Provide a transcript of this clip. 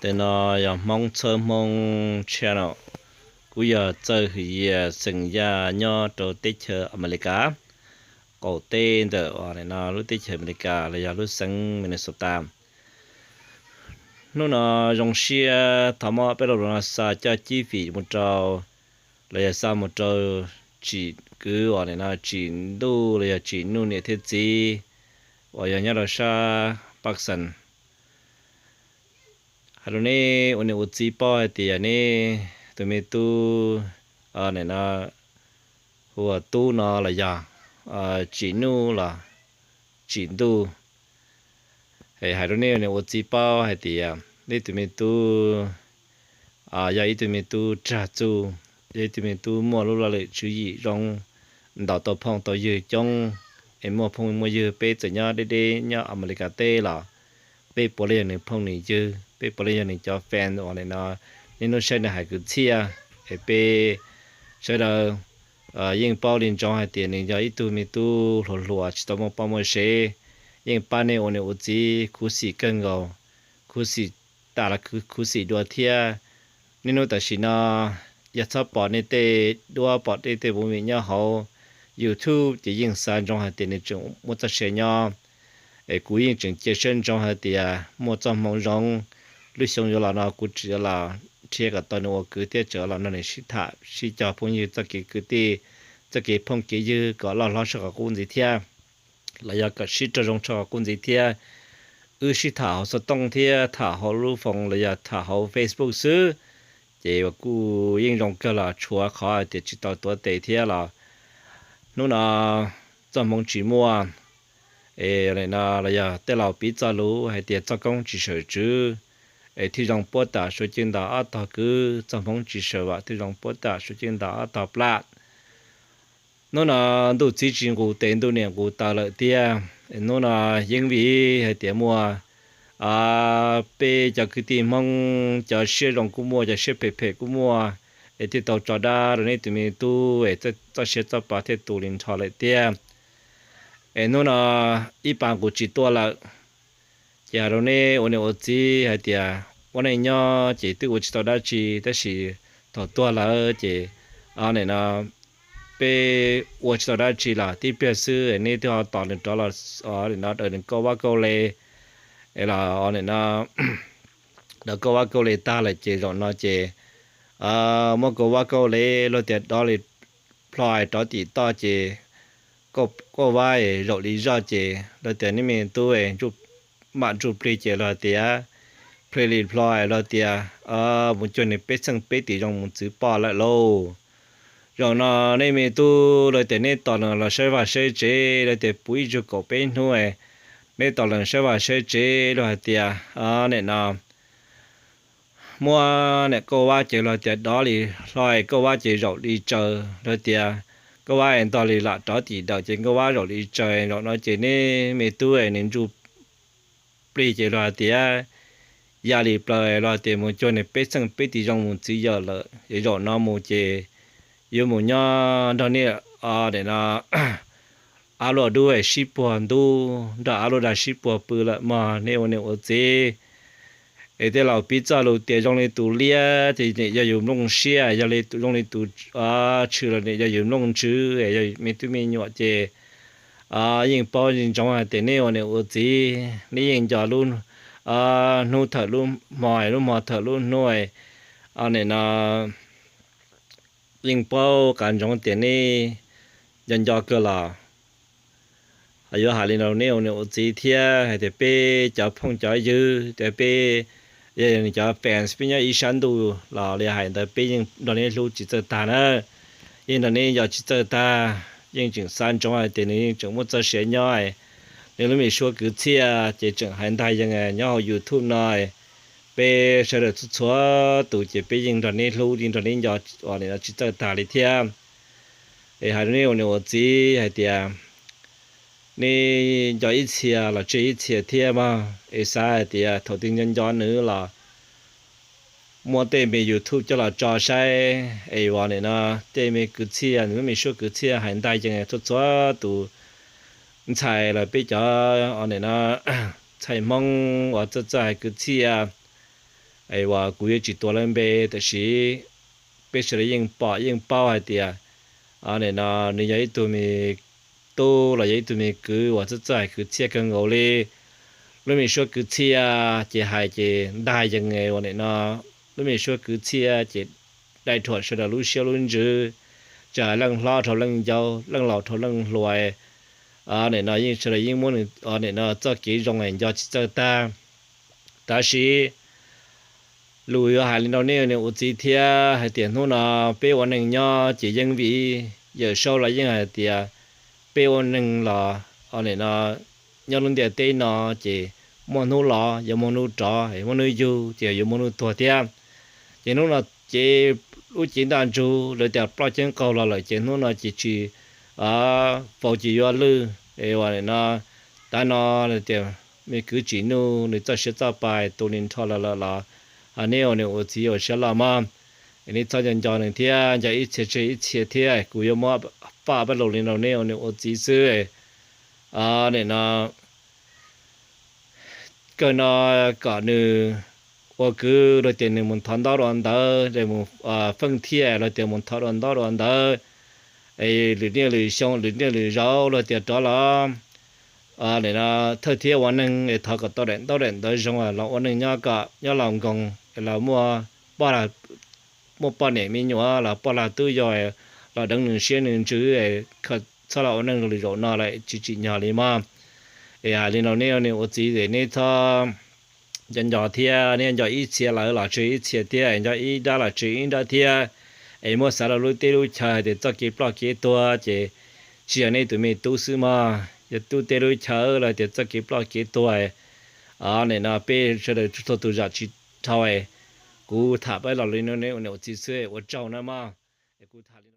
Ntawm no yog Hmoob Txhawb Hmoob channel. Kuv yog Txawj Hwm Yias, xeem Yaj, nyob rau teb chaws Amelikas qaum teb ntawm uas nim no lub teb chaws Amelikas los yog lub xeev Minnesota. Hnub no zoo siab thov muab peb lo lus no xa coj cib fim mus rau, los yog xa mus rau Tsim kwv uas nim no Tsim Ntuj los yog Tsim Nuj niam thiab txiv uas yog nyob rau sab Paksan. Hais rau neb ua niam ua txiv paub hais tias neb tus me tub, nim no hu ua Tub no los yog Tsim Nuj los Tsim Ntuj, hais rau neb ua niam ua txiv paub hais tias neb tus me tub yog ib tug me tub rag txuj, yog ib tug me tub muaj lub laj lim tswv yim zoo, ntaus tau phooj tau ywg coob, es muaj phooj muaj ywg. Peb txawm nyob deb deb nyob Amelikas teb los peb puav leej yog nws phooj nws ywg, peb puav leej yog nws cov fan uas nim no niaj hnub saib nws hais kwv txhiaj. Es peb sawv daws yeej paub li ntsoov hais tias nws yog ib tug me tub hluas hluas tsis tau muaj poj muaj sev, yeej pab nej ua niam ua txiv khuv xim kawg nkaus, khuv xim tas los khuv xim dua thiab. Niaj hnub tam sim no yog txhob pom nej tej duab pom nej tej movie nyob hauv YouTube ces yeej xav ntsoov hais tias nws tseem muaj txoj sia nyob. Es kuv yeej tseem cia siab ntsoov hais tias muaj txoj hmoov zoo, lub xyoo yuav los no kuv tseem yuav los nrhiav kom tau nws ua kwv thiab tseem los nrog nws sib tham sib cog phooj ywg txoj kev kwv tij, txoj kev phooj kev ywg kom loj hlob sab qhov qub ntxiv thiab, los yog kom sib raug zoo sab qhov qub ntxiv thiab. Wb sib tham hauv xov tooj thiab tham hauv lub foos los yog tham hauv Facebook xwb, ces uas kuj yeej zoo kawg los tshuav qhov hais tias tsis tau tuav tes thiab los hnub no txoj hmoov tsis muaj. Es no los yog tej laus piv txoj lus hais tias txoj koob tsis sawm tswv, es thiaj zoo puab tam suav cwj ntaus ob tog kwv, txoj hmoov tsis sawm vam thiaj zoo puab tam suav cwj ntaus ob tog plab. Hnub no ntuj txiv tsis nqus tes ntuj niam nqus taw lawm tiag. Hnub no yeej vim hais tias muaj peb cov kwv tij Hmoob cov siab zoo kuj muaj, cov siab phem phem kuj muaj, es thiaj tau tso dab rau neb tus me tub es txoj sia txoj pa thiaj tu li nrho lawm tiag. Es hnub no ib pas nqus tsis tuaj lawm, ces hais rau neb ua niam ua txiv hais tias ua neej nyob ces twb ua tsis tau dab tsi, tab sis thaum tuag lawm ces nim no peb ua tsis tau dab tsi los tib pliag xwb neb twb ho tos nws rov los, nim no daws nws kauj vab kauj le, es los nim no daws kauj vab kauj le tag lawm ces zaum no ces muab kauj vab kauj le luag tias dov li plho rov tim toj ces kauj vab zaum li zoj ces luag tias neb me tub mam ntsuj plig ces luag tias plig li plho luag tias mus cuag nws peb txheej peb tis zoo mus txwv poj lawm lauj. Zaum no neb me tub luag tias neb tos nws los saib vaj saib tsev, luag tias puv ib zaug kaum peb hnub, neb tos nws saib vaj saib tsev luag hais tias nim no muab niam kauj vab ces luag tias dov li hlo, kauj vab ces zaum li tsaws luag tias kauj vab ntog li lam rov tim dawm ces kauj vab zaum li tsaws. Zaum no ces neb me tub nws ntsuj plig ces luag tias ya li plaws luag tias mus cuag nws peb txheej peb tis zoo mus txwv yawm lawm. Es zaum no mus ces yuav mus nyob nrog neb nim no ab luaj dub sib puag ntub, nrog ab luaj dag sib puag pw lawm mog neb ua niam ua txiv. Es tej laus piv txoj lus tias zoo li tus liab ces nim yog yus nplooj siab, yog li zoo li tus tshwm los nim yog yus nplooj ntsws. Yog me tub me nyuam ces yeej paub ntsoov hais tias neb ua niam ua txiv neb yeej nco lub hnub thawm lub hmo, lub hmo thawm lub hnub. Nim no yeej paub qab ntsoov tias neb nco nco kawg los yuav hais li no rau neb ua niam ua txiv thiab hais tias peb cov phooj cov ywg, tias peb yog nws cov fans peb nyob ib sab ntuj los li hais ntawd peb yeej nrog neb hlub tsis txawj tag na. Yeej nrog neb nco tsis txawj tag, yeej tseem xav ntsoov hais tias nws yeej tseem muaj txoj sia nyob, nws lub me suab kwv txhiaj ces tseem hais ntag yeej nyob hauv YouTube no. Peb sawv daws txhua txhua tus ces peb yeej nrog neb hlub yeej nrog neb nco uas nim no tsis txawj tag li thiab. Es hais rau neb ua niam ua txiv hais tias neb nco ib txhia los tseg ib txhia thiab mog. Es xav hais tias thaum twg nco nco nws los muab tej me YouTube coj los tso saib es uas nim no tej me kwv txhiaj, nws lub me suab kwv txhiaj hais ntag yeej txhua txhua tus ntxhais los peb cov nim no ntxhais Hmoob uas txawj txawj hais kwv txhiaj es uas kuv yuav tsis tuav lawv npe, tab sis peb sawv daws yeej pom yeej paub hais tias nim no nws yog ib tug me tub los yog ib tug me kwv uas txawj txawj hais kwv txhiaj kawg nkaus li. Lub me suab kwv txhiaj ces hais ces ntag yees uas nim no lub me suab kwv txhiaj ces dai rhuam sawv daws lub siab lub ntsws, tsis hais leej hlob dhau leej yau, leej laus dhau leej hluas, nim no yeej sawv daws yeej muab nws nim no txoj kev zoo es nco tsis txawj tag. Tab sis lus yuav hais li rau nej niam ua txiv thiab hais tias hnub no peb ua neeg nyob ces yeej vim Yawm Saub los yeej hais tias peb ua neeg los nim no nyob lub ntiaj teb no ces muaj hnub los yuav muaj hnub rov, muaj hnub yug ces yuav muaj hnub tuag thiab. Ces hnub no ces lub cev ntaj ntsug lawv tias ploj ceeb qaug los lawm ces hnub no ces tsis faus ces yuav lwj es uas nim no tav no tias me kwv Tsim Nuj nws txoj siab txoj pa tu li nrho lawm lawm los neb ua niam ua txiv ua siab loj mog, es neb txhob nco nco nws thiab nco ib txhia tseg ib txhia thiab. Kuv yuav muab faj pab lus li rau neb ua niam ua txiv xwb. Nim no kawg no kom nws ua kwv los tias nws mus thov ntaub dua ntawv, mus feej thiaj los tias mus thov dua ntaub dua ntawv, lwm niaj lwm xyoo lwm niaj lwm zaus los tias rov los nim no thawj thiab ua neeg es thov kom tau daim ntaub daim ntawv zoo los ua neej nyob kom nyob laus nkoos es los muaj poj niam me nyuam los poj lag tub yau los deev nws siab nws ntsws, txhob los ua neej zoo li zaum no lawm tsis tsim nyog li mog. Es hais li no neb ua niam ua txiv es neb txhob nco nco thiab, neb nco ib txhia lawm los tseg ib txhia thiab, nco ib nrab los tseg ib nrab thiab. Es muab xav rau lub teb lub chaw hais tias txoj kev ploj kev tuag ces tsis yog nej tus me tub xwb mog, yog lub teb lub chaw los tias txoj kev ploj kev tuag, nim no peb sawv daws txhua tus zam tsis dhau. Kuv tham pab los li no neb ua niam ua txiv xwb ua tsaug na mog. Kuv tham li